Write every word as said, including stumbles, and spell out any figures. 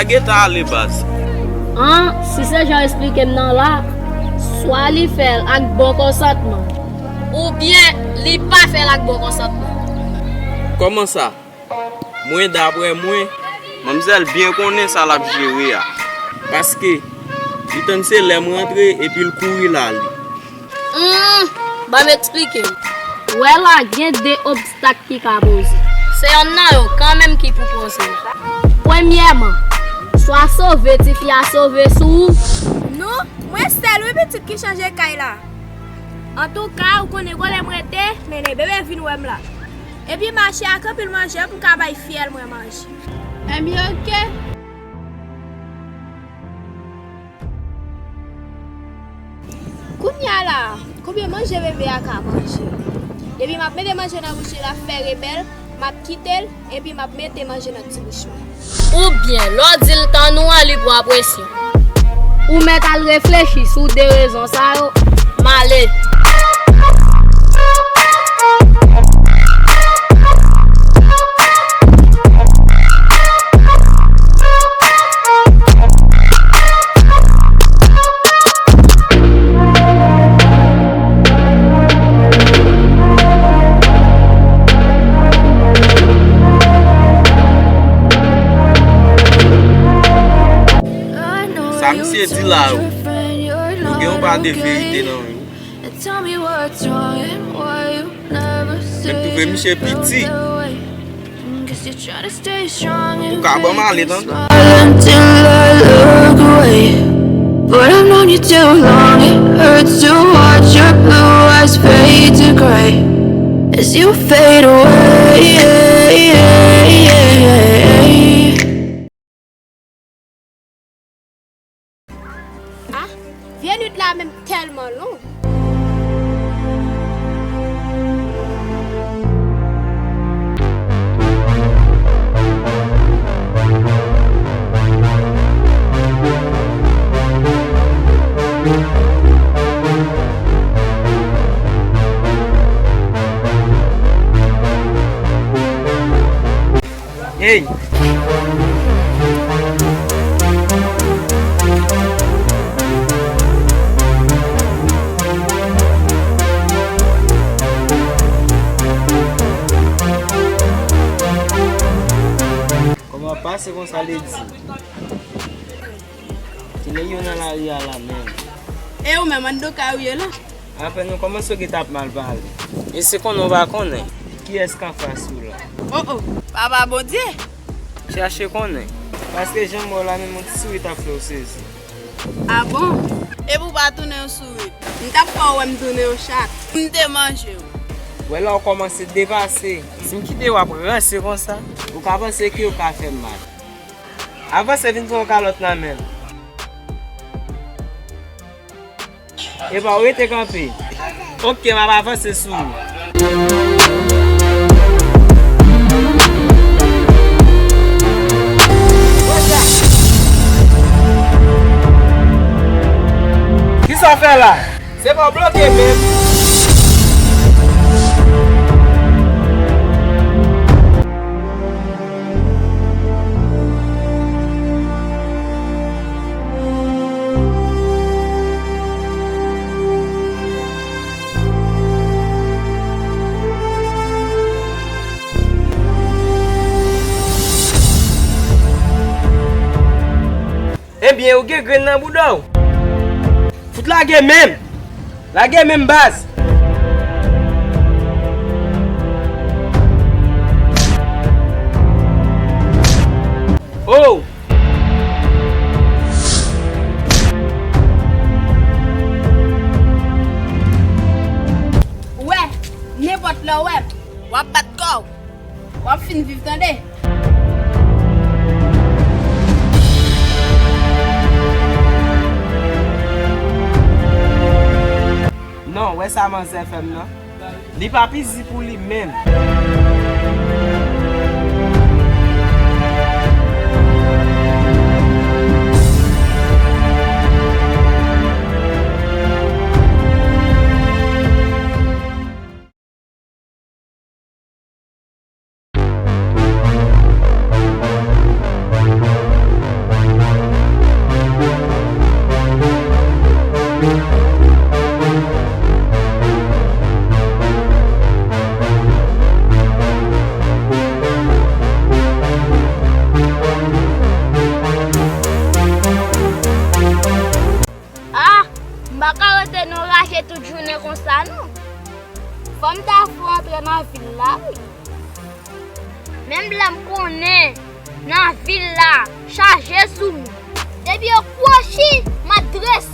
Gentan ale baz. An, si se jan w esplike m nan la, swa li fè l ak bon konsantman, oubyen li pa fè l ak bon konsantman. Kòman sa? Mwen, daprè mwen, manmzèl byen konnen sa l ap jere a. Paske, li tann se lè m rantre epi l kouri l ale. Humm, ban m eksplike w. Wè la, gen de obstak ki ka poze. Se yonn nan yo kanmenm ki pou poze la. Premyèman, swa sove tifi a sove sou ou. Non, mwen sèl wi pitit ki chanje kay la. Antouka, ou konnen gwo lè m rete, mennen bebe vin wè m la. Epi mache ak anpil manje pou m ka bay fyèl mwen manje. Ebyen, oke. Kounye a la, konbyen manje bebe a ka manje? Depi m ap mete manje nan bouch li, l ap fè rebèl, m ap kite l, epi m ap mete manje nan ti bouch mwen. Oubyen, lè w di l tann ou an, li pran presyon. Ou mèt al reflechi sou de rezon sa yo. M ale. Sa misye di la yo, yo gen yon pa de verite nan yo. Men m twouve misye piti. Ou ka ban m ale, tande. Smile until I look away. But I've known you too long. It hurts to watch your blue eyes fade to gray as you fade away. Ah, vye nwit la menm tèlman long. Hey! Kòman pase konsa, Lady? Ki nèg yo nan lari a la menm? E ou menm, anndan kay ou ye la? Apèn ou kòmanse w gentan ap mal pale. E se konnen w pa konnen. Kiyès k anfas ou la? Oh, oh, Papa Bondye! Chache konnen. Paske jan m wè w la, menm yon ti souri t ap fè w sezi. Ah bon? Epi w pa tounen yon souri. M t ap fè w wè m tounen yon chat. M te manje w. Wè la w kòmanse depase. Si m kite w ap ranse konsa, ou ka panse ke w ka fè m mal. Avanse vin pran yon kalòt nan men m. Epa, w rete kanpe. Oke, m ap avanse sou ou. Kisa w fè la? Se pa w bloke menm. Ebyen, ou gen grenn nan bouda w. Fout lage men m! Lage men m, baz! Oh! Ou wè, nenpòt lè w wè m, w ap bat kò w. W ap fin viv, tande! Non, wè sa manzè fè m nan? Li p ap izi pou li menm. Anraje tout jounen konsa non. Fò m ta fè w antre nan vil la wi. Menm lè m konnen nan vil la chaje sou mwen. Depi yo kwochi, m ap dres